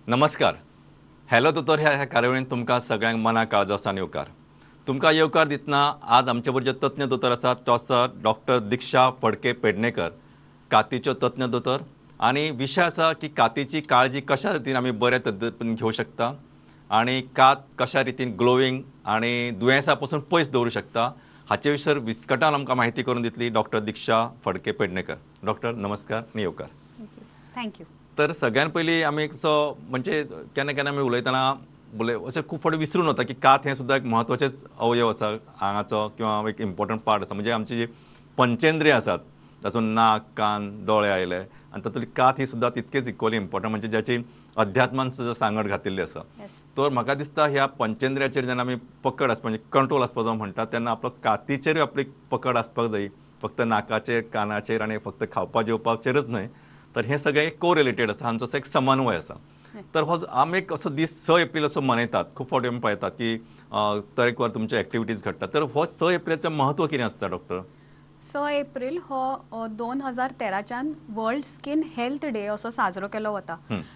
नमस्कार, हॅलो दोतोर ह्या कार्यावळीन तुमकां सगळ्यांक मना काळजासान येवकार. तुमकां येवकार दितना आज आमचे बरोबर जे तज्ञ दोतोर आसात तो आसा डॉक्टर दीक्षा फडके पेडणेकर, कातीच्यो तज्ञ दोतोर. आनी विशय आसा की कातीची काळजी कशा रितीन आमी बऱ्या पद्दतीन घेवं शकता आनी कात कशा रितीन ग्लोवींग आनी दुयेंसा पसून पयस दवरूं शकता हाचे विशीं विस्कटान आमकां म्हायती करून दितली डॉक्टर दीक्षा फडके पेडणेकर. डॉक्टर नमस्कार आनी येवकार. Thank you. तर सगळ्यान पयलीं आमी एक असो म्हणजे केन्ना केन्ना आमी उलयतना अशें खूब फावटी विसरून वता की कात हें सुद्दां एक म्हत्वाचेंच अवयव आसा आंगाचो किंवा एक इम्पॉर्टंट पार्ट आसा. म्हणजे आमची जी पंचेंद्रियां आसात तातूंत नाक, कान, दोळे आयले आनी तातूंतली कात ही सुद्दां तितकेच इक्वली इम्पॉर्टंट, म्हणजे ज्याची अध्यात्मान सुद्दां सांगड घातिल्ली आसा. तर म्हाका दिसता ह्या पंचेंद्रियाचेर जेन्ना आमी पकड आसपा म्हणजे कंट्रोल आसपाक जाय म्हणटा तेन्ना आपलो कातीचेरूय आपली पकड आसपाक जाय, फक्त नाकाचेर, कानाचेर आनी फक्त खावपा जेवपाचेरच न्हय. तर हें सगळें कोरिलेटेड आसा, हांचो असो एक समन्वय आसा. तर हो आमी एक असो दीस 6 एप्रील असो मनयतात. खूब फावटी आमी पळयतात की तरेकवार तुमचे एक्टिविटीज घडटात. तर हो 6 एप्रिलाचें म्हत्व कितें आसता डॉक्टर? 6 एप्रील हो 2013च्यान वर्ल्ड स्किन हेल्थ डे असो साजरो केलो वता.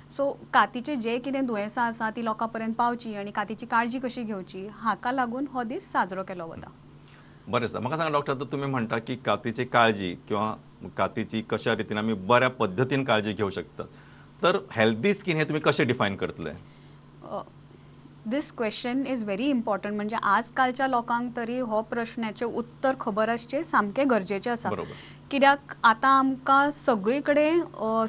सो कातीचे जे कितें दुयेंसां आसा ती लोकां पर्यंत पावची आनी कातीची काळजी कशी घेवची हाका लागून हो दीस साजरो केलो वता. बरें आसा. म्हाका सांगा डॉक्टर, आतां तुमी म्हणटा की कातीची काळजी किंवा कातीची कशा रितीन आमी बऱ्या पद्दतीन काळजी घेवं शकतात, तर हेल्दी स्किन हे तुमी कशें डिफायन करतले? This question is very important. म्हणजे आजकालच्या लोकांक तरी हो प्रश्नाचें उत्तर खबर आसचें सामकें गरजेचें आसा. कित्याक आतां आमकां सगळी कडेन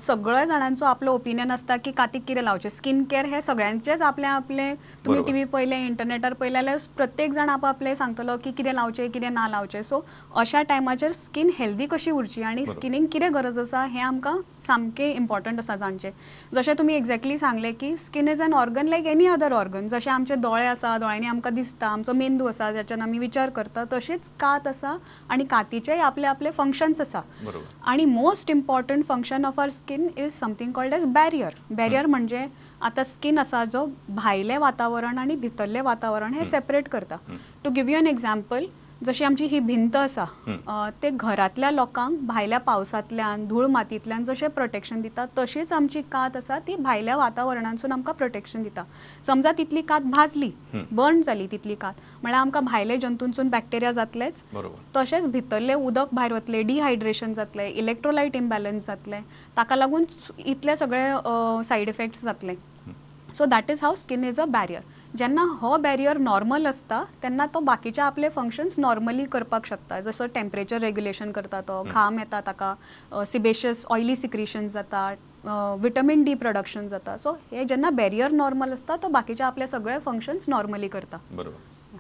सगळ्या जाणांचो आपलो ओपिनियन आसता की कातीक कितें लावचें. स्किन केअर हें सगळ्यांचेंच आपलें आपलें, तुमी टी व्ही पळयलें, इंटरनेटार पळयलें जाल्यार प्रत्येक जाण आपआपलें सांगतलो की कितें लावचें कितें ना लावचें. सो अशा टायमाचेर स्किन हेल्दी कशी उरची आनी स्किनीक कितें गरज आसा हें आमकां सामकें इम्पॉर्टंट आसा जाणचें. जशें तुमी एक्झॅक्टली सांगलें की skin is an organ like any other organ. जशें आमचे दोळे आसा, दोळ्यांनी आमकां दिसता, आमचो मेंदू आसा ज्याच्यान आमी विचार करता, तशीच कात आसा आनी कातीचेय आपले आपले फंक्शन्स आसा. आणि most important function of our skin is something called as barrier. Barrier म्हणजे आता स्किन आसा जो भायलें वातावरण आनी भितरलें वातावरण हें सेपरेट करता. To give you an example, जशी आमची ही भिंत आसा ते घरांतल्या लोकांक भायल्या पावसांतल्यान, धूळ मातयेंतल्यान जशें प्रोटेक्शन दिता तशीच आमची कात आसा ती भायल्या वातावरणांतसून आमकां प्रोटेक्शन दिता. समजा तितली कात भाजली, बर्न जाली तितली कात, म्हळ्यार आमकां भायले जंतूंसून बॅक्टेरिया जातलेच, तशेंच भितरलें उदक भायर वतलें, डिहायड्रेशन जातलें, इलेक्ट्रोलायट इम्बॅलन्स जातलें, ताका लागून इतले सगळे सायड इफेक्ट्स जातले. So that is how skin is a barrier. जेन्ना हो बॅरियर नॉर्मल आसता तेन्ना तो बाकीचे आपले फंक्शन्स नॉर्मली करपाक शकता. जसो टेम्परेचर रेग्युलेशन करता, तो घाम येता ताका, सिबेशियस ऑयली सिक्रिशन जाता, विटमिन डी प्रोडक्शन जाता. सो हे जेन्ना बॅरियर नॉर्मल आसता तो बाकीचे आपले सगळे फंक्शन्स नॉर्मली करता. बरोबर.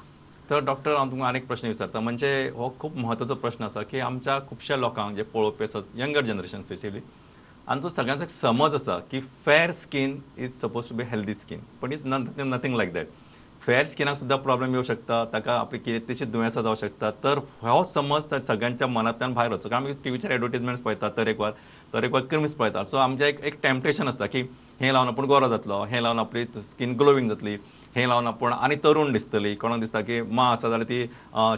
तर डॉक्टर हांव तुमकां आनीक प्रश्न विचारता, म्हणजे हो खूब म्हत्वाचो प्रश्न आसा की आमच्या खुबश्या लोकांक जे पळोवपी आसात, यंगर जनरेशन स्पेशली, आमचो सगळ्यांचो एक समज आसा की fair skin is suppose to be healthy skin, but it's nothing like that. Fair स्किनाक सुद्दां प्रॉब्लेम येवं शकता, ताका आपली कितलीशीं दुयेंसां जावं शकता. तर हो समज तर सगळ्यांच्या मनांतल्यान भायर वचो. कारण आमी टिवीचेर एडवर्टीजमेंट्स पळयतात, तरेकवार तरेकवार क्रिम्स पळयतात. सो आमचें एक टेम्पटेशन आसता की हें लावन आपूण गोरो जातलो, हें लावन आपली स्किन ग्लोवींग जातली, हें लावन आपूण आनी तरूण दिसतली. कोणाक दिसता की माँ आसा जाल्यार ती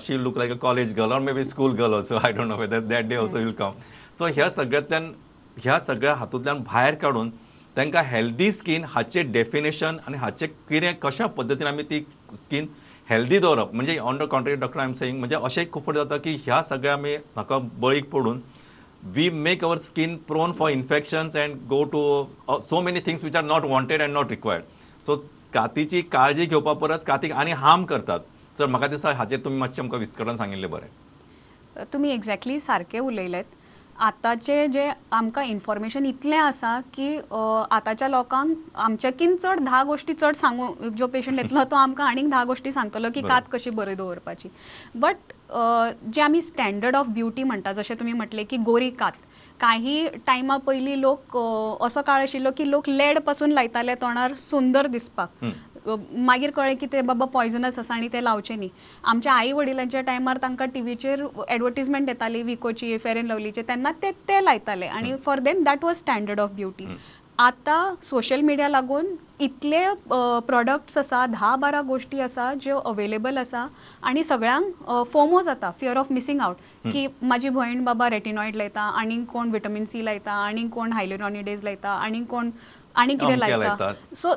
she look like a college girl or maybe school girl also, I don't know whether that day also will come. So ह्या सगळ्यांतल्यान, ह्या सगळ्या हातूंतल्यान भायर काडून तांकां हेल्दी स्किन हाचें डेफिनेशन आनी हाचें कितें कशा पद्दतीन आमी ती स्किन हेल्दी दवरप, म्हणजे on the contrary doctor I am saying, म्हणजे अशें खूब फावटी जाता की ह्या सगळ्या आमी म्हाका बळीक पडून we make our skin prone for infections and go to so many things which are not wanted and not required. So कातीची काळजी घेवपा परस कातीक आनी हार्म करतात. तर म्हाका दिसता हाचेर तुमी मातशें आमकां विस्कटावन सांगिल्लें बरें. तुमी एक्झॅक्टली सारकें उलयलेत. आतांचे जे आमकां इन्फॉर्मेशन इतलें आसा की आतांच्या लोकांक आमच्याकीन चड 10 गोश्टी चड सांगू, जो पेशंट येतलो तो आमकां आनीक 10 गोश्टी सांगतलो की कात कशी बरी दवरपाची. बट जे आमी स्टँडर्ड ऑफ ब्युटी म्हणटा, जशें तुमी म्हटलें की गोरी कात, काही टायमा पयलीं लोक असो काळ आशिल्लो की लोक लेड पासून लायताले तोंडार सुंदर दिसपाक, मागीर कळ्ळें की ते बाबा पॉयजनस आसा आनी ते लावचे न्ही. आमच्या आई वडिलांच्या टायमार तांकां टिवीचेर एडवर्टीजमेंट येताली विकोची, फेर एंड लवलीचे, तेन्ना ते ते लायताले आनी for them that was standard of beauty. आतां सोशल मिडिया लागून इतले प्रोडक्ट्स आसा, 10-12 गोश्टी आसा ज्यो अवेलेबल आसा आनी सगळ्यांक फोमो जाता, फियर ऑफ मिसींग आउट, की म्हाजी भयण बाबा रेटिनॉयड लायता, आनी कोण विटमीन सी लायता, आनी कोण हायलुरॉनिडेज लायता, आनी कोण आनी कितें लायता. So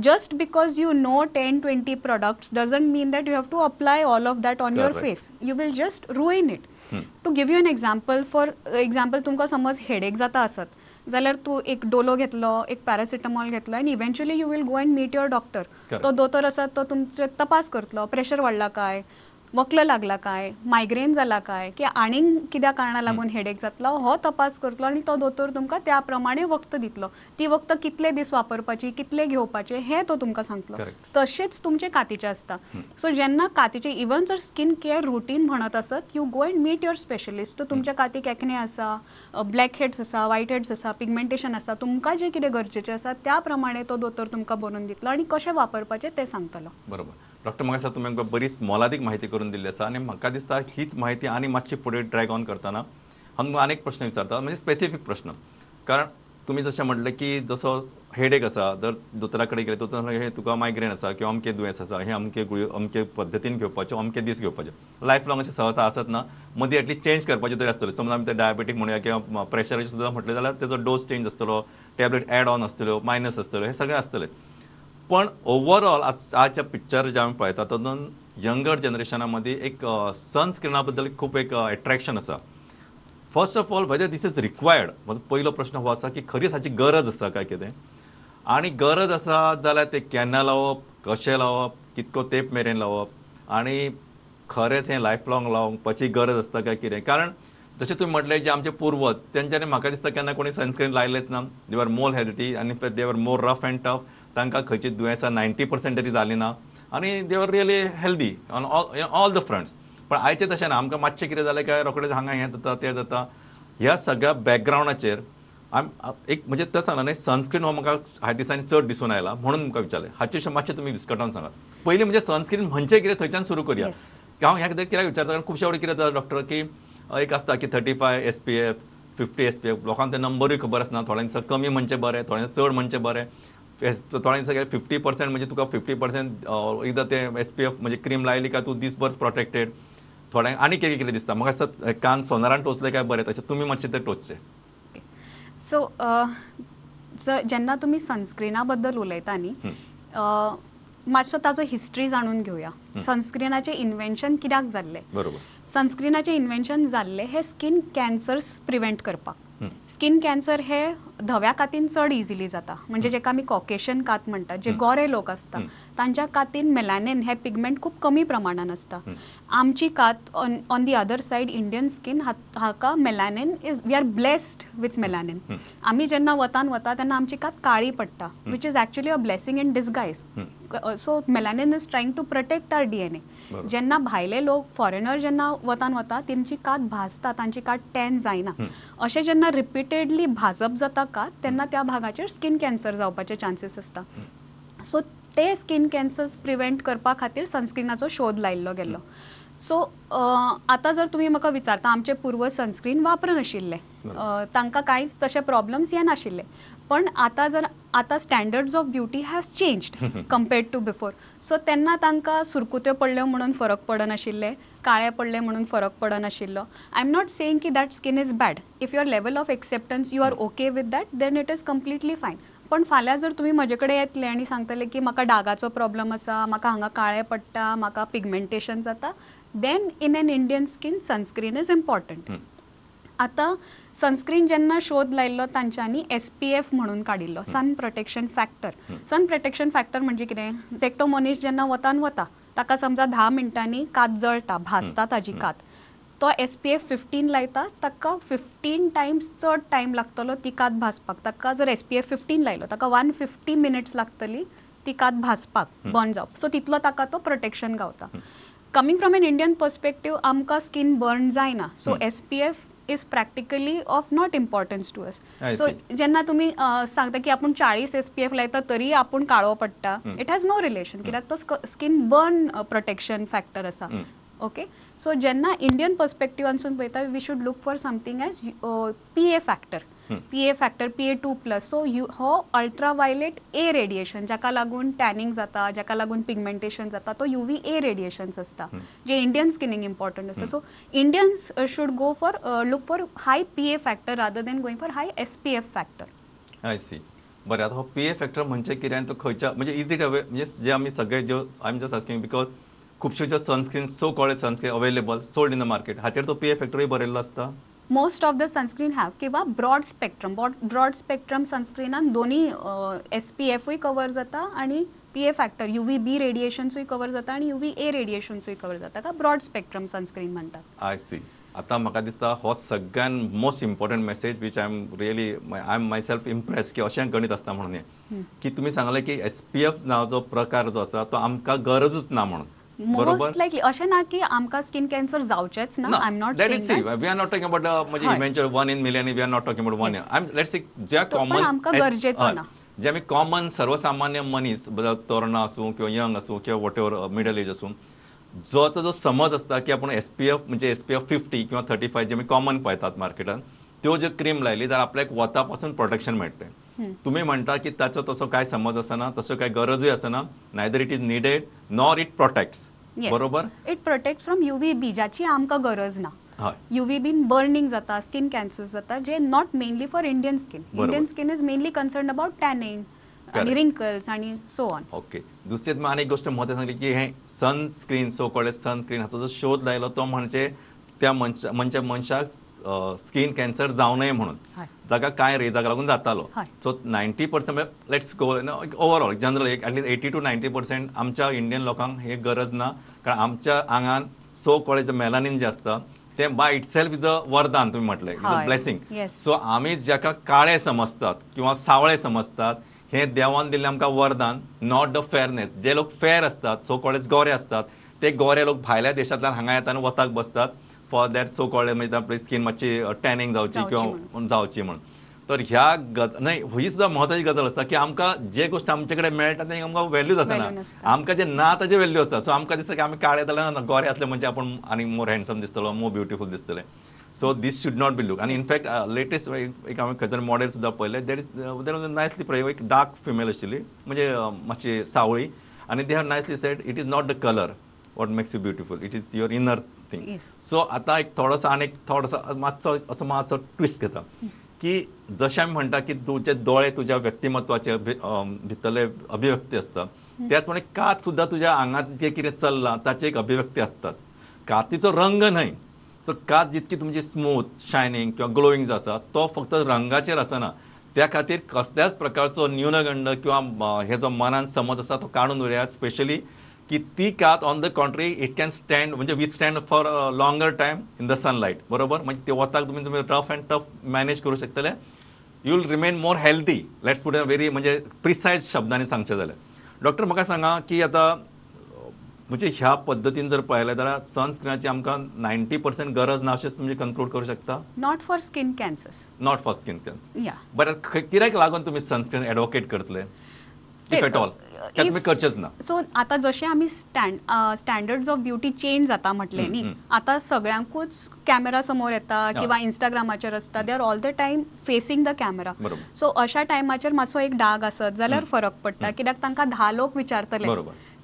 just because you know 10-20 products doesn't mean that you have to apply all of that on your face. You will just ruin it. To give you an example, for example तुमकां समज headache जाता आसत जाल्यार तूं एक Dolo घेतलो, एक paracetamol घेतलो आनी eventually you will go and meet your doctor. तो दोतोर आसा तो तुमचे तपास करतलो, प्रेशर वाडला काय, वक्ल लागला काय, मायग्रेन जाला काय, की आनीक कित्या कारणा लागून हेडेक जातलो हो तपास करतलो आनी तो दोतोर तुमकां त्या प्रमाणे वखद दितलो. ती वखद कितले दीस वापरपाची, कितले घेवपाचे हें तो तुमकां सांगतलो. तशेंच तुमचे कातीचें आसता. सो जेन्ना कातीचे इवन जर स्किन केअर रुटीन म्हणत आसत, you go and meet your specialist. तो तुमच्या कातीक एक्ने आसा, ब्लॅक हेड्स आसा, वायट हेड्स आसा, पिगमेंटेशन आसा, तुमकां जें कितें गरजेचें आसा त्या प्रमाणे तो दोतोर तुमकां बरोवन दितलो आनी कशें वापरपाचें तें सांगतलो. बरोबर. डॉक्टर, म्हाका दिसता तुमी आमकां बरीच मोलादीक म्हायती करून दिल्ली आसा आनी म्हाका दिसता हीच म्हायती आनी मातशी फुडें ड्रॅग ऑन करतना हांव तुमकां आनीक प्रश्न विचारता, म्हणजे स्पेसिफीक प्रश्न. कारण तुमी जशें म्हटलें की जसो हेडेक आसा, जर दोतोरा कडेन गेले दोतोर हे तुका मायग्रेन आसा किंवा अमकें दुयेंस आसा, हें अमके गुळयो अमके पद्दतीन घेवपाच्यो, अमके दीस घेवपाचे, लायफ लॉंग अशें सहसा आसत ना, मदीं एटलीस्ट चेंज करपाचें तरी आसतलें. समज आमी ते डायबेटीक म्हणुया किंवा प्रेशराचें सुद्दां म्हटलें जाल्यार तेजो डोस चेंज आसतलो, टॅबलेट एड ऑन आसतल्यो, मायनस आसतल्यो, हें सगळें आसतलें. पण ओवरऑल आजच्या पिक्चर जे आमी पळयता तातूंत यंगर जनरेशना मदीं एक सनस्क्रिना बद्दल खूब एक एट्रेक्शन आसा. First of all whether this is required, म्हजो पयलो प्रश्न हो आसा की खरीच हाची गरज आसा काय कितें, आनी गरज आसा जाल्यार तें केन्ना लावप, कशें लावप, कितको तेंप मेरेन लावप, आनी खरेंच हें लायफ लॉंग लावपाची गरज आसता काय कितें. कारण जशें तुमी म्हटलें जे आमचे पुर्वज तेंच्यांनी म्हाका दिसता केन्ना कोणी सनस्क्रीन लायलेंच ना, दे वर मोर हेल्थी आनी they were more rough and tough, तांकां खंयची दुयेंसां 90% तरी जालीं ना आनी they were really healthy on all the fronts. पण आयचें तशें ना, आमकां मातशें कितें जालें काय रोखडेंच हांगा हें जाता तें जाता. ह्या सगळ्या बॅकग्रावंडाचेर आम एक म्हणजे तें सांगला न्ही, सनस्क्रीन हो म्हाका ह्या दिसांनी चड दिसून आयला म्हणून तुमकां विचारलें. हाचे मातशें तुमी विस्कटावन सांगात. पयलीं म्हणजे सनस्क्रीन म्हणजे कितें थंयच्यान सुरू करुया. हांव ह्या खातीर कित्याक विचारता, कारण खुबशे फावटी कितें जाता डॉक्टर की एक आसता की 35 SPF 50 SPF, लोकांक ते नंबरूय खबर आसना, थोड्यांक कमी म्हणचें बरें, थोड्यांक चड म्हणचें बरें, थोड्यांक सगळें 50% म्हणजे तुका 50% एकदां तें SPF म्हणजे क्रीम लायली काय तूं दीसभर प्रोटेक्टेड, थोड्यांक आनी कितें कितें दिसता. म्हाका दिसता कान सोनारान टोचलें काय बरें, तशें तुमी मातशें तें टोचचें. सो जेन्ना तुमी सनस्क्रिना बद्दल उलयता न्ही, मातसो ताजो हिस्ट्री जाणून घेवया. सनस्क्रिनाचें इन्वेन्शन कित्याक जाल्लें? बरोबर. सनस्क्रिनाचें इन्वेन्शन जाल्लें हें स्कीन कॅन्सर्स प्रिवेंट करपाक. स्कीन कॅन्सर हे धव्या कातीन चड इजिली जाता, म्हणजे जेका आमी कॉकेशन कात म्हणटात, जे गोरे लोक आसता तांच्या कातीन मेलानिन हे पिगमेंट खूब कमी प्रमाणान आसता. आमची कात on the other side Indian skin हाका melanin is, we are blessed with melanin. आमी जेन्ना वतान वता तेन्ना आमची कात काळी पडटा, which is actually a blessing in disguise. So melanin is trying to protect our DNA. जेन्ना भायले लोक फॉरेनर जेन्ना वतान वता तेंची कात भाजता, तांची कात टॅन जायना. अशें जेन्ना रिपीटेडली भाजप जाता कात तेन्ना त्या भागाचेर स्कीन कॅन्सर जावपाचे चान्सीस आसता. सो ते स्कीन कॅन्सर्स प्रिवेंट करपा खातीर सनस्क्रिनाचो शोध लायिल्लो गेल्लो. सो आतां जर तुमी म्हाका विचारता, आमचे पुर्वज सनस्क्रीन वापरनाशिल्ले, तांकां कांयच तशे प्रॉब्लम्स येनाशिल्ले. पण आतां जर आतां standards of beauty has changed compared to before. So तेन्ना तांकां सुरकुत्यो पडल्यो म्हणून फरक पडनाशिल्ले, काळे पडले म्हणून फरक पडनाशिल्लो. I am not saying की that skin is bad. If your level of acceptance you are okay with that, then it is completely fine. पण फाल्यां जर तुमी म्हजे कडेन येतले आनी सांगतले की म्हाका डागाचो प्रॉब्लम आसा, म्हाका हांगा काळे पडटा, म्हाका पिगमेंटेशन जाता, then in an Indian skin sunscreen is important. आतां सनस्क्रीन जेन्ना शोध लायिल्लो तांच्यांनी SPF म्हणून काडिल्लो, sun protection factor. Sun protection factor म्हणजे कितें, एकटो मनीस जेन्ना वतान वता ताका समजा 10 मिनटांनी कात जळटा, भाजता ताजी कात, तो SPF 15 लायता, ताका 15 टायम्स चड टायम लागतलो ती कात भाजपाक. ताका जर SPF 15 लायलो ताका 150 मिनट्स लागतली ती कात भाजपाक, बर्न जावप. सो तितलो ताका तो प्रोटेक्शन गावता. Coming from an Indian perspective आमकां स्कीन बर्न जायना, so SPF is practically of not importance to us. So जेन्ना तुमी सांगता की आपूण 40 SPF लायता तरी आपूण काळो पडटा, it has no relation, कित्याक तो स्कीन बर्न प्रोटेक्शन फॅक्टर आसा. ओके, सो जेन्ना इंडियन पर्सपेक्टिवानसून पळयता, we should look for something as PA factor. PA factor PA2+. So हो अल्ट्रा वायलेट ए रेडिएशन जाका लागून टॅनिंग जाता, जाका लागून पिगमेंटेशन जाता, तो UVA radiations आसता जे इंडियन स्किनीक इम्पॉर्टंट आसता. So Indians should go for look for high PA factor rather than going for high SPF factor. I see. बरें, आतां हो पी ए फॅक्टर म्हणजे कितें आनी तो खंयच्या म्हणजे is it away म्हणजे जे आमी सगळे ज्यो I am just asking because खुबश्यो ज्यो sunscreen, so called sunscreen available sold in the market, हाचेर तो पी ए फॅक्टरूय बरयल्लो आसता. Most of the sunscreen have किंवा ब्रॉड स्पेक्ट्रम, ब्रॉड स्पेक्ट्रम सनस्क्रीनान दोन्ही SPF cover जाता आणि PA factor UVB रेडिएशन्सूय कवर जाता आणि UVA रेडिएशन्सूय कवर जाता. का ब्रॉड स्पेक्ट्रम सनस्क्रीन म्हणटात. I see. आतां म्हाका दिसता हो सगळ्यान most important message which I am really I am myself impress की अशें गणीत आसता म्हणून हें की तुमी सांगलें की SPF नांवाचो प्रकार जो आसा तो आमकां गरजूच ना म्हणून. मोस्ट लायकली अशें ना की आमकां स्किन कॅन्सर जावचेंच ना. I am not saying that. We are not talking about म्हणजे eventual 1 in million, we are not talking about 1. I am let's see ज्या कॉमन आमकां गरजेचो ना, जे आमी कॉमन सर्वसामान्य मनीस, तरणो आसूं किंवा यंग आसूं किंवा what ever middle age आसूं, जो जो समज आसता की आपूण SPF म्हणजे SPF 50 किंवा 35 जे आमी कॉमन पळयतात मार्केटान, त्यो ज्यो क्रीम लायली जाल्यार आपल्याक वता पासून प्रोटेक्शन मेळटलें. तुमी म्हणटा की ताचो तसो कांय समज आसना, तसो कांय गरजूय आसना, neither it is needed nor it protects. बरोबर, it protects from UVB जाची आमकां गरज ना. UVB burning जाता, स्किन कॅन्सर जाता, जे not mainly for Indian skin. Indian skin is mainly concern about tanning आणि रिंकल्स आणि सो ऑन. ओके, दुसरी आनी एक गोष्ट म्हत्वाची सांगली की हे सनस्क्रीन, सो कॉल्ड सनस्क्रीन हाचो जो शोध लायलो तो म्हणजे त्या म्हणजे मनशाक स्किन कॅन्सर जावं नये म्हणून, जाका कांय रेजाक लागून जातालो. So 90% let's go overall general एक एटलीस्ट 80 to 90% आमच्या इंडियन लोकांक हे गरज ना, कारण आमच्या आंगान सो कॉल्ड मेलानीन जे आसता तें by itself is a वरदान, तुमी म्हटलें is a blessing. सो आमी जाका काळे समजतात किंवा सावळे समजतात हे देवान दिल्लें आमकां वरदान, not the fairness. जे लोक फेर आसतात, सो कॉल्ड गोरे आसतात, ते गोरे लोक भायल्या देशांतल्यान हांगा येता आनी वताक बसतात फॉर that so called म्हणजे आपली स्कीन मातशी टॅनिंग जावची किंवा जावची म्हणून. तर ह्या गज न्हय, ही सुद्दां म्हत्वाची गजाल आसता की आमकां जे गोश्ट आमचे कडेन मेळटा ते आमकां व्हॅल्यूज आसना, आमकां जे ना ताजे व्हॅल्यू आसता. सो आमकां दिसता की आमी काळे जाल्यार गोरे आसले म्हणजे आपूण आनी मोर हँडसम दिसतलो, मोर ब्युटिफूल दिसतलें. So this should not be look. आनी इनफॅक्ट लेटेस्ट एक हांवें खंय तरी मॉडेल सुद्दां पळयलें, there is there was nicely प्रयोग, एक डार्क फिमेल आशिल्ली म्हणजे मातशी सावळी, आनी they have nicely said it is not the colour what makes you beautiful, it is your inner thing. So आतां एक थोडोसो आनी एक थोडोसो मातसो असो मातसो ट्विस्ट घेता की जशें आमी म्हणटा की तुजे दोळे तुज्या व्यक्तिमत्वाचे भितरले अभिव्यक्ती आसता, त्याच प्रमाणे कात सुद्दां तुज्या आंगांत जें कितें चल्लां ताची एक अभिव्यक्ती आसताच. कातीचो रंग न्हय, सो कात जितकी तुमची स्मूथ शायनींग किंवा ग्लोईंग जो आसा तो फक्त रंगाचेर आसना, त्या खातीर कसल्याच प्रकारचो न्यूनगंड किंवा हे जो मनान समज आसा तो काडून उडयात. स्पेशली की ती कात on the contrary it can stand म्हणजे withstand for longer time in the sunlight. बरोबर, म्हणजे ते वताक तुमी तुमी रफ अँड टफ मॅनेज करूं शकतले, you will remain more healthy. Let's put a very म्हणजे प्रिसायज शब्दांनी सांगचें जाल्यार. डॉक्टर म्हाका सांगा की आतां म्हणजे ह्या पद्दतीन जर पळयलें जाल्यार सनस्क्रिनाची आमकां 90% गरज ना अशेंच तुमी कन्क्लूड करूं शकता? Not for skin cancers. Not for skin cancer. बरें, कित्याक लागून तुमी सनस्क्रीन एडवोकेट करतले if at all? तुमी करचेच ना. सो आतां जशें आमी स्टँडर्ड्स ऑफ ब्युटी चेंज जाता म्हटलें न्ही, आतां सगळ्यांकूच कॅमेरा समोर येता किंवा इंस्टाग्रामाचेर आसता, they are all the time facing the camera. So अशा टायमाचेर मातसो एक डाग आसत जाल्यार फरक पडटा, कित्याक तांकां 10 लोक विचारतले.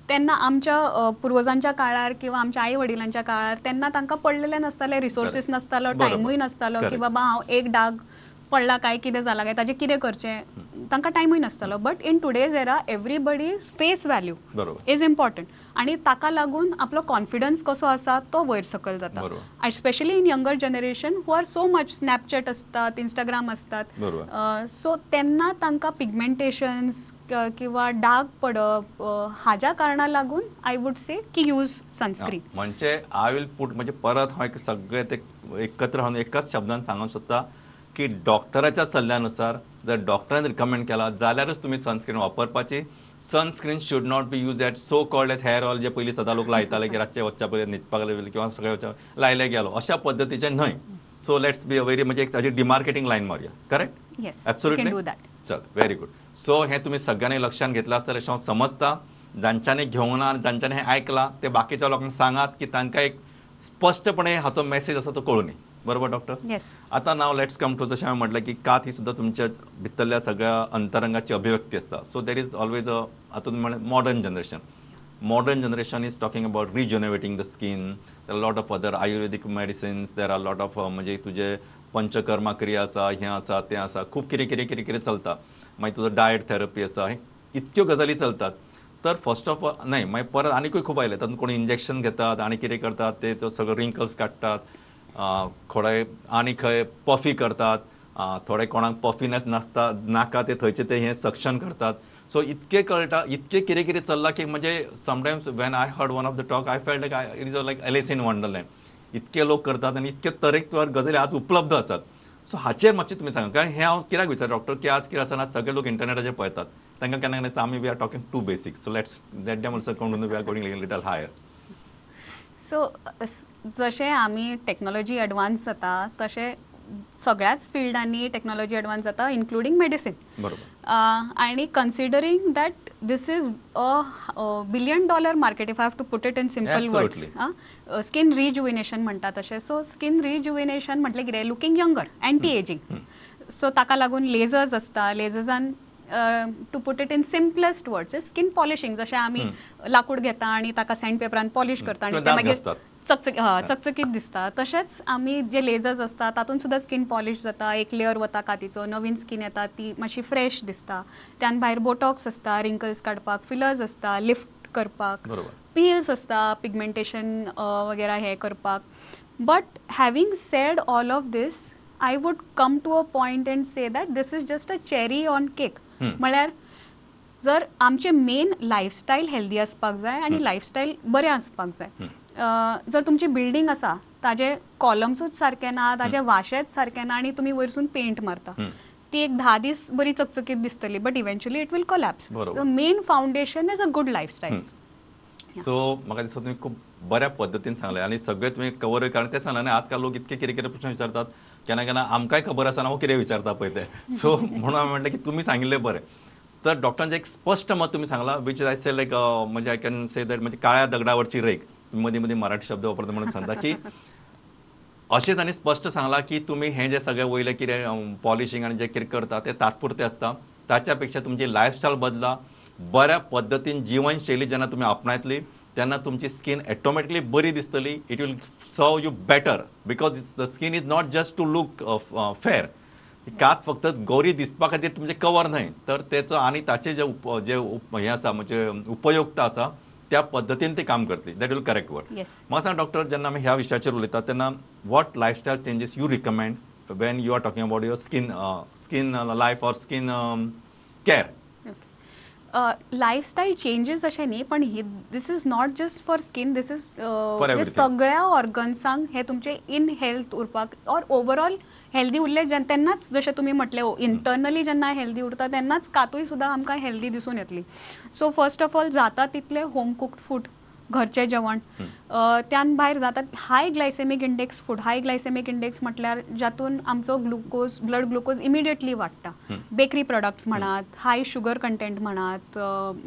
तेन्ना आमच्या पुर्वजांच्या काळार किंवा आमच्या आई वडिलांच्या काळार तेन्ना तांकां पडलेलें नासतालें, रिसोर्सीस नासतालो, टायमूय नासतालो की बाबा हांव एक डाग पडला काय कितें जाला काय ताजें कितें करचें, तांकां टायमूय नासतालो. But in today's era everybody's face value is important, आनी ताका लागून आपलो कॉन्फिडन्स कसो आसा तो वयर सकयल जाता. Specially in younger generation who are so much Snapchat आसतात, इंस्टाग्राम आसतात, सो तेन्ना तांकां पिगमेंटेशन्स किंवा डाग पडप हाज्या कारणा लागून I would say की यूज सनस्क्रीन. म्हणजे I will put म्हणजे परत हांव सगळे ते एकत्र हांव एकाच शब्दान सांगूंक सोदता की डॉक्टराच्या सल्ल्यानुसार जर डॉक्टरान रिकमेंड केला जाल्यारच तुमी sunscreen वापरपाची. Sunscreen should not be use at so called as hair oil जे पयलीं सदां लोक लायताले की रातचे वचच्या पयलीं न्हिदपाक लागले किंवा सगळे वचच्या लायले गेलो, अशा पद्दतीचें न्हय. So let's be a very म्हणजे एक ताजी डिमार्केटींग लायन मारया. करेक्ट? Yes, absolutely. चल, व्हेरी गुड. सो हें तुमी सगळ्यांनी लक्षांत घेतलां आसतलें अशें हांव समजता. जांच्यांनी घेवंक ना आनी जांच्यांनी हें आयकलां ते बाकीच्या लोकांक सांगात की तांकां एक स्पश्टपणे हाचो मॅसेज आसा तो कळुनी. बरोबर डॉक्टर? येस. आता नाव let's come to, जशें हांवें म्हटलें की कात ही सुद्दां तुमच्या भितरल्या सगळ्या अंतरंगाची अभिव्यक्ती आसता. So there is always a, आतां तुमी म्हणलें modern generation, modern generation is talking about regenerating the skin. There are lot of other Ayurvedic medicines, there are lot of म्हणजे तुजे पंचकर्मा क्रिया आसा, हें आसा, तें आसा, खूब कितें कितें कितें कितें चलता. मागीर तुजो डायट थेरपी आसा, हें इतक्यो गजाली चलतात. तर फर्स्ट ऑफ ऑल न्हय, मागीर परत आनिकूय खूब आयले, तातूंत कोण इंजेक्शन घेतात आनी कितें करतात, ते तो सगळे रिंकल्स काडटात, थोडे आनी खंय पफी करतात, थोडे कोणाक पफिनेस नासता नाका ते थंयचे ते हें सक्शन करतात. सो इतकें कळटा, इतकें कितें कितें चल्लां की म्हणजे sometimes when I heard one of the talk I felt like it is like Alice in Wonderland. इतके लोक करतात आनी इतके तरेकवार गजाली आज उपलब्ध आसात. सो हाचेर मातशें तुमी सांगा, कारण हें हांव कित्याक विचार डॉक्टर की आज कितें आसा, सगळे लोक इंटरनेटाचेर पळयतात, तांकां केन्ना केन्ना दिसता आमी we are talking too basic, so let's that them also come we are going little higher. So जशें आमी टॅक्नोलॉजी एडवान्स जाता तशें सगळ्याच फिल्डांनी टॅक्नोलॉजी एडवान्स जाता, इन्क्लुडींग मेडिसीन. बरोबर. आनी considering that this is a $1 billion market, if I have to put it in simple words, skin rejuvenation म्हणटा तशें. सो स्कीन रिजुविनेशन म्हटलें कितें, looking younger, anti ageing. So ताका लागून लेजर्स आसता, लेजर्सान to put it in simplest words skin polishing, जशें आमी लाकूड घेता आनी ताका सँड पेपरान पॉलिश करता आनी ते मागीर चकचक चकचकीत दिसता, तशेंच आमी जे लेजर्स आसता तातूंत सुद्दां स्कीन पॉलिश जाता, एक लेयर वता कातीचो, नवीन स्कीन येता, ती मातशी फ्रेश दिसता. त्यान भायर बोटॉक्स आसता रिंकल्स काडपाक, फिलर्स आसता लिफ्ट करपाक, पिल्स आसता पिगमेंटेशन वगैरा हें करपाक. But having said all of this, I would come to a point and say that this is just a cherry on cake. म्हळ्यार जर आमचें मेन लायफस्टायल हेल्दी आसपाक जाय आनी लायफस्टायल बरें आसपाक जाय. जर तुमची बिल्डींग आसा ताजे कॉलम्सूच सारके ना, ताजे वाशेच सारके ना आनी तुमी वयरसून पेंट मारता, ती एक 10 दीस बरी चकचकीत दिसतली, but eventually it will collapse. The main foundation is a good lifestyle. So म्हाका दिसता तुमी खूब बऱ्या पद्दतीन सांगलें आनी सगळें तुमी कवर, कारण तें सांगलें न्ही आजकाल लोक इतके कितें कितें प्रश्न विचारतात, केन्ना केन्ना आमकांय खबर आसना हो कितें विचारता पळय तें. सो म्हणून हांवें म्हटलें की तुमी सांगिल्लें बरें. तर डॉक्टरांचें एक स्पश्ट मत तुमी सांगलां, which I से लायक म्हणजे I can say that म्हणजे काळ्या दगडावरची रेख, मदीं मदीं मराठी शब्द वापरता म्हणून सांगता की अशें तांणी स्पश्ट सांगलां की तुमी हें जें सगळें वयलें कितें पॉलिशींग आनी जें कितें करता तें तात्पुरतें आसता, ताच्या पेक्षा तुमची लायफस्टायल बदला, बऱ्या पद्दतीन जिवनशैली जेन्ना तुमी आपणायतली तेन्ना तुमची स्कीन ऑटोमॅटिकली बरी दिसतली. It will serve you better because it's the skin is not just to look fair. कात फक्त गोरी दिसपा खातीर तुमचें कवर न्हय, तर तेचो आनी ताचे जे जे हें आसा म्हणजे उपयोगता आसा त्या पद्दतीन ते काम करतली. That will correct word. म्हाका सांग डॉक्टर, जेन्ना आमी ह्या विशयाचेर उलयतात तेन्ना what lifestyle changes you recommend when you are talking about your skin skin life or skin care? Lifestyle changes अशें न्ही, पण ही this is not just for skin, this is सगळ्या ऑर्गन्सांक हे तुमचे इन हेल्थ उरपाक ऑर ओवरऑल हेल्दी उरले तेन्नाच, जशें तुमी म्हटलें इंटरनली जेन्ना हेल्दी उरता तेन्नाच कातूय सुद्दां आमकां हेल्दी दिसून येतली. सो फर्स्ट ऑफ ऑल जाता तितलें होम कुक्ड फूड, घरचें जेवण, त्यान भायर जाता high glycemic index food. High glycemic index म्हटल्यार जातून आमचो ग्लुकोज, ब्लड ग्लुकोज इमिडिएटली वाडटा. बेकरी प्रोडक्ट्स म्हणात, हाय शुगर कंटेंट म्हणात,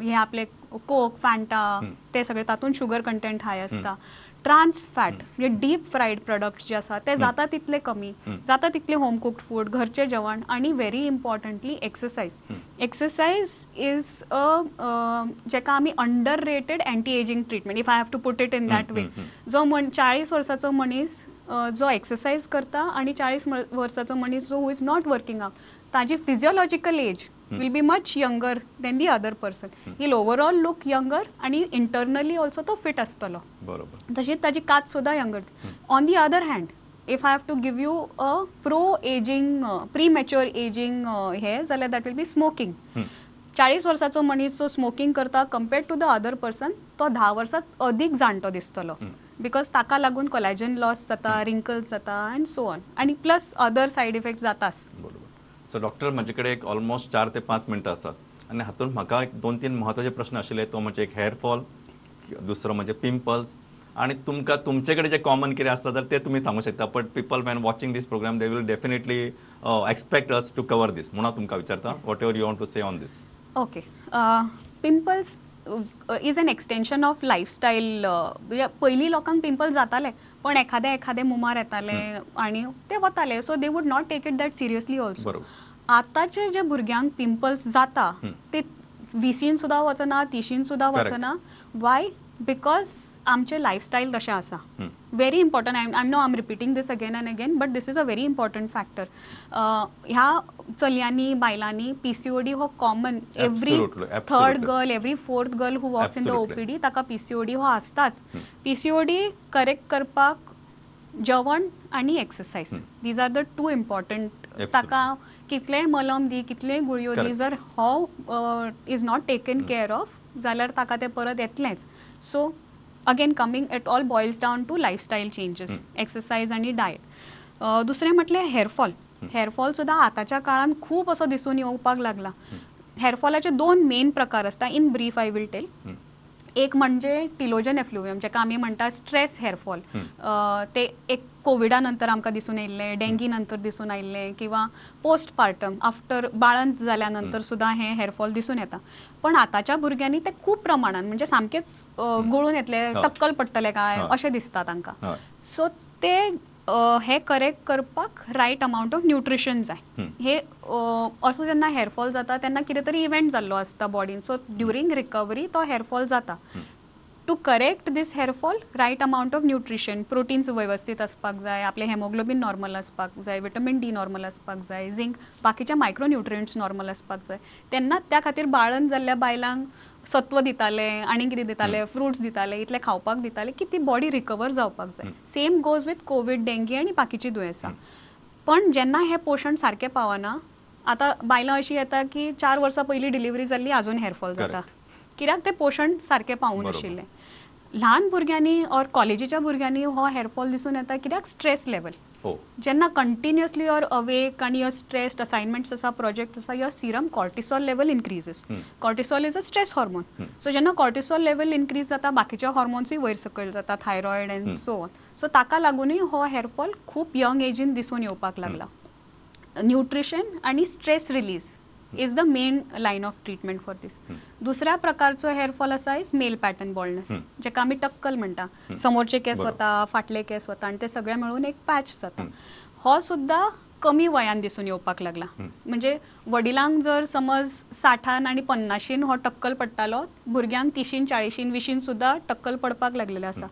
हे आपले कोक, फॅन्टा, ते सगळे तातूंत शुगर कंटेंट हाय आसता. ट्रान्स फॅट म्हणजे डीप फ्रायड प्रोडक्ट्स जे आसा ते जाता तितले कमी, जाता तितले होम कुक्ड फूड, घरचें जेवण, आनी very importantly exercise. Exercise is a जेका आमी underrated anti ageing treatment, if I have to put it in that way. जो 40 वर्साचो मनीस जो एक्सरसायज करता आनी 40 वर्साचो मनीस जो who is not working out, ताजी physiological age will be much younger than the other person. He'll overall look younger आणि internally also तो fit आसतलो. बरोबर. तशीच ताजी कात सुद्दां younger. On the other hand, if I have to give you a pro ageing, premature ageing हें जाल्यार that will be smoking. 40 वर्साचो मनीस जो स्मोकिंग करता compared to the other person, तो 10 वर्सात अदीक जाणटो दिसतलो, because ताका लागून कोलॅजन लॉस जाता, रिंकल्स जाता अँड सो ऑन, आनी प्लस अदर सायड इफेक्ट जाताच. बरोबर. सो डॉक्टर, म्हजे कडेन एक ऑलमोस्ट 4 ते 5 मिनटां आसात आनी हातूंत म्हाका एक 2-3 म्हत्वाचे प्रश्न आशिल्ले. तो म्हणजे एक हेअर फॉल, दुसरो म्हणजे पिंपल्स, आनी तुमकां तुमचे कडेन जे कॉमन कितें आसता तर ते तुमी सांगू शकता, but people when watching this programme they will definitely expect us to cover this, म्हणून हांव तुमकां विचारता whatever you want to say on this. Okay, pimples is an extension of lifestyle. पयलीं लोकांक पिंपल्स जाताले पण एखादे एखादे मुमार येताले आनी ते वताले, so they would not take it that seriously also. आतांचे जे भुरग्यांक पिंपल्स जाता ते 20 सुद्दां वचना, 30 सुद्दां वचना. वाय? Because आमचे लायफस्टायल तशें आसा. Very important. I know I am repeating this again and again, but this is a very important factor. ह्या चलयांनी बायलांनी PCOD हो common, every third girl, every fourth girl who walks in the OPD ताका PCOD हो आसताच. PCOD correct करपाक जेवण आनी exercise, these are the two important. ताका कितलेंय मलम दी, कितलेंय गुळयो दी, जर हो is not taken care of जाल्यार ताका तें परत येतलेंच. So again coming, it all boils down to lifestyle changes, exercise आनी डायट. दुसरें म्हटल्यार हेअरफॉल. हेअरफॉल सुद्दां आतांच्या काळान खूब असो दिसून येवपाक लागला. हेअरफॉलाचे दोन मेन प्रकार आसता, in brief I will tell. एक म्हणजे टिलोजन एफ्लुवियम, जेका आमी म्हणटा स्ट्रेस हेअरफॉल. ते एक कोविडा नंतर आमकां दिसून येयल्लें, डेंगी नंतर दिसून आयिल्लें, किंवा पोस्टपार्टम आफ्टर बाळंत जाल्या नंतर सुद्दां हें हेअरफॉल दिसून येता. पण आतांच्या भुरग्यांनी ते खूब प्रमाणान, म्हणजे सामकेच गळून येतले, टक्कल पडटलें काय अशें दिसता तांकां. सो ते हे करेक्ट करपाक रायट अमावंट ऑफ न्यूट्रिशन जाय. हे असो जेन्ना हेअरफॉल जाता तेन्ना कितें तरी इव्हेंट जाल्लो आसता बॉडीन, सो ड्युरींग रिकवरी तो हेअरफॉल जाता. To correct this hair fall right amount of nutrition, proteins वेवस्थीत आसपाक जाय, आपलें हेमोग्लोबीन नॉर्मल आसपाक जाय, विटामीन डी नॉर्मल आसपाक जाय, झिंक, बाकीचे मायक्रोन्युट्रियंट्स नॉर्मल आसपाक जाय. तेन्ना त्या खातीर बाळंत जाल्ल्या बायलांक सत्व दिताले आनी कितें दिताले, फ्रुट्स दिताले, इतले खावपाक दिताले की ती बॉडी रिकवर जावपाक जाय. Same goes with COVID, dengue आनी बाकीची दुयेंसां. पण जेन्ना हें पोशण सारकें पावना, आतां बायलां अशीं येता की 4 वर्सां पयलीं डिलिव्हरी जाल्ली, आजून हेअरफॉल जाता, कित्याक तें पोशण सारकें पावूं नाशिल्लें. ल्हान भुरग्यांनी ऑर कॉलेजीच्या भुरग्यांनी हो हेअरफॉल दिसून येता, कित्याक स्ट्रेस लेवल. जेन्ना कंटिन्युअसली your awake आनी your stressed, assignments आसा, प्रोजेक्ट आसा, your serum cortisol level increases. Cortisol is a stress hormone. So जेन्ना कॉर्टिसॉल लेवल इनक्रीज जाता, बाकीचे हॉर्मोन्सूय वयर सकयल जाता, thyroid and so on. So ताका लागूनय हो हेअरफॉल खूब यंग एजीन दिसून येवपाक लागला. न्यूट्रिशन आनी stress release is the main line of treatment for this. दुसऱ्या प्रकारचो हेअरफॉल आसा is male pattern baldness, जेका आमी टक्कल म्हणटा. समोरचे केस वता, फाटले केस वता आनी ते सगळे मेळून एक पॅच जाता. हो सुद्दां कमी वयान दिसून येवपाक लागला. म्हणजे वडिलांक जर समज 60 आनी 50 हो टक्कल पडटालो, भुरग्यांक 30, 40, 20 सुद्दां टक्कल पडपाक लागलेलें आसा.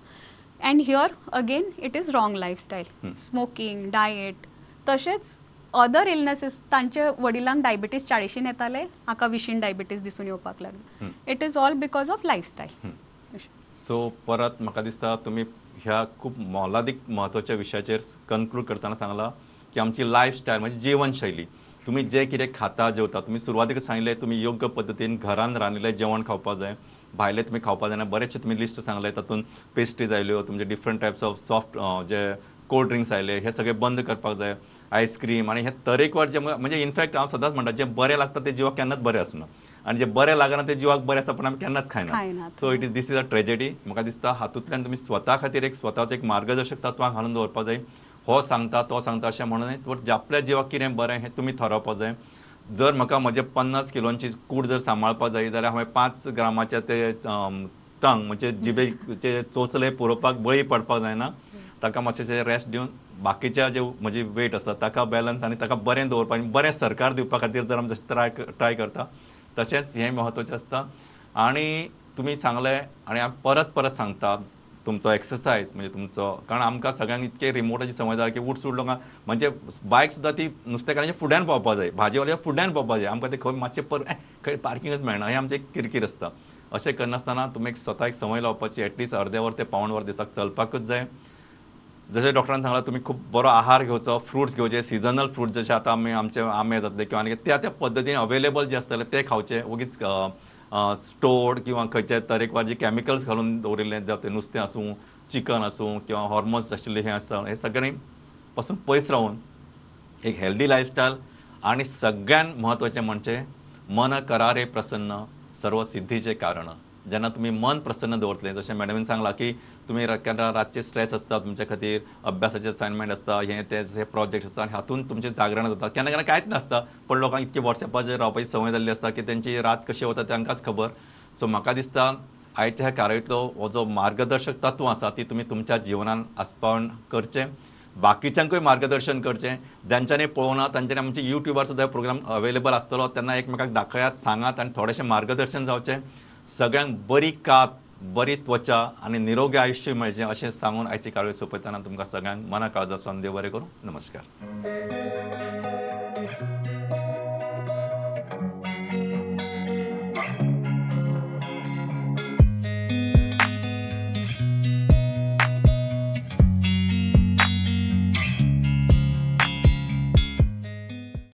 And here again it is wrong lifestyle, smoking, diet, तशेंच अदर इलनेसीस. तांचे वडिलांक डायबिटीज 40 येताले, हाका 20 डायबिटीज दिसून येवपाक लागले. It is all because of lifestyle. So परत म्हाका दिसता तुमी ह्या खूब मोलादीक म्हत्वाच्या विशयाचेर कन्क्लूड करतना सांगलां की आमची लायफस्टायल म्हणजे जीवनशैली, तुमी जें कितें खाता जेवता, तुमी सुरवातीक सांगलें तुमी योग्य पद्दतीन घरान रांदिल्लें जेवण खावपाक जाय, भायलें तुमी खावपाक जायना. बरेचशे तुमी लिस्ट सांगलें, तातूंत पेस्ट्रीज आयल्यो, तुमचे different types of soft J cold drinks आयले, हे सगळे बंद करपाक जाय, आयस्क्रीम आनी हे तरेकवार जे, म्हणजे इनफॅक्ट हांव सदांच म्हणटा जें बरें लागता तें जिवाक केन्नाच बरें आसना आनी जें बरें लागना तें जिवाक बरें आसता, पण आमी केन्नाच खायना. So it is, this is a tragedy. म्हाका दिसता हातूंतल्यान तुमी स्वता खातीर एक स्वताचो एक मार्गदर्शक तत्वां घालून दवरपाक जाय. हो सांगता तो सांगता अशें म्हणून न्हय, बट आपल्या जिवाक कितें बरें हें तुमी थारावपाक जाय. जर म्हाका म्हजे 50 किलोंची कूड जर सांबाळपाक जाय जाल्यार हांवें 5 ग्रामाचे ते टंग म्हणजे जिबेचे चोचले पुरोवपाक बळी पडपाक जायना, ताका मातशें रेस्ट दिवन बाकीच्या जे म्हजी वेट आसा ताका बॅलन्स आनी ताका बरें दवरपाक आनी बरें सरकार दिवपा खातीर जर आमी जशें ट्राय करता तशेंच हें म्हत्वाचें आसता. आनी तुमी सांगलें आनी हांव परत परत सांगता, तुमचो एक्सरसायज म्हणजे तुमचो, कारण आमकां सगळ्यांक इतके रिमोटाची संवय जाली की उठसूट लोकांक म्हणजे बायक सुद्दां ती नुस्तेकारांच्या फुड्यान पावपाक जाय, भाजीवाल्या फुड्यान पावपाक जाय, आमकां ते खंय मातशें पर खंय पार्किंगच मेळना, हें आमचें किरकीर आसता. अशें करनासतना तुमी एक स्वता एक संवय लावपाची, एटलिस्ट अर्दें वर ते पावण वर दिसाक चलपाकूच जाय. जशें डॉक्टरान सांगलां तुमी खूब बरो आहार घेवचो, फ्रुट्स घेवचे, सिजनल फ्रूट जशें आतां आमी आमचे आंबे जातले किंवा आनी त्या त्या पद्दतीन अवेलेबल जे आसतले ते खावचे, वगीच स्टोर्ड किंवा खंयचे तरेकवार जे कॅमिकल्स घालून दवरिल्लें जावं तें नुस्तें आसूं, चिकन आसूं किंवा हॉर्मोन्स आशिल्ले हें आसा, हें सगळें पासून पयस रावन एक हेल्दी लायफस्टायल. आनी सगळ्यान म्हत्वाचें म्हणजे मन करारे प्रसन्न सर्व सिद्धीचें कारण. जेन्ना तुमी मन प्रसन्न दवरतले, जशें मॅडमीन सांगलां की तुमी केन्ना रातचे स्ट्रेस आसता तुमच्या खातीर, अभ्यासाचे असायनमेंट आसता, हें तें हे प्रोजेक्ट आसता आनी हातूंत तुमचें जागरण जाता. केन्ना केन्ना कांयच नासता, पण लोकांक इतकी वॉट्सॅपाचेर रावपाची संवय जाल्ली आसता की तेंची रात कशी वता तांकांच खबर. सो म्हाका दिसता आयच्या ह्या कार्यावळींतलो हो जो मार्गदर्शक तत्वां आसा ती तुमी तुमच्या जिवनान आस्पावन करचें, बाकीच्यांकूय मार्गदर्शन करचें. ज्यांच्यानी पळोवना तांच्यांनी आमचे यूट्यूबार सुद्दां प्रोग्राम अवेलेबल आसतलो, तेन्ना एकमेकाक दाखयात, सांगात आनी थोडेशें मार्गदर्शन जावचें. सगळ्यांक बरी कात, बरी त्वचा आनी निरोगी आयुश्य मेळचें अशें सांगून आयची कार्यावळ सोंपयतना तुमकां सगळ्यांक मना काळजासून देव बरें करूं. नमस्कार.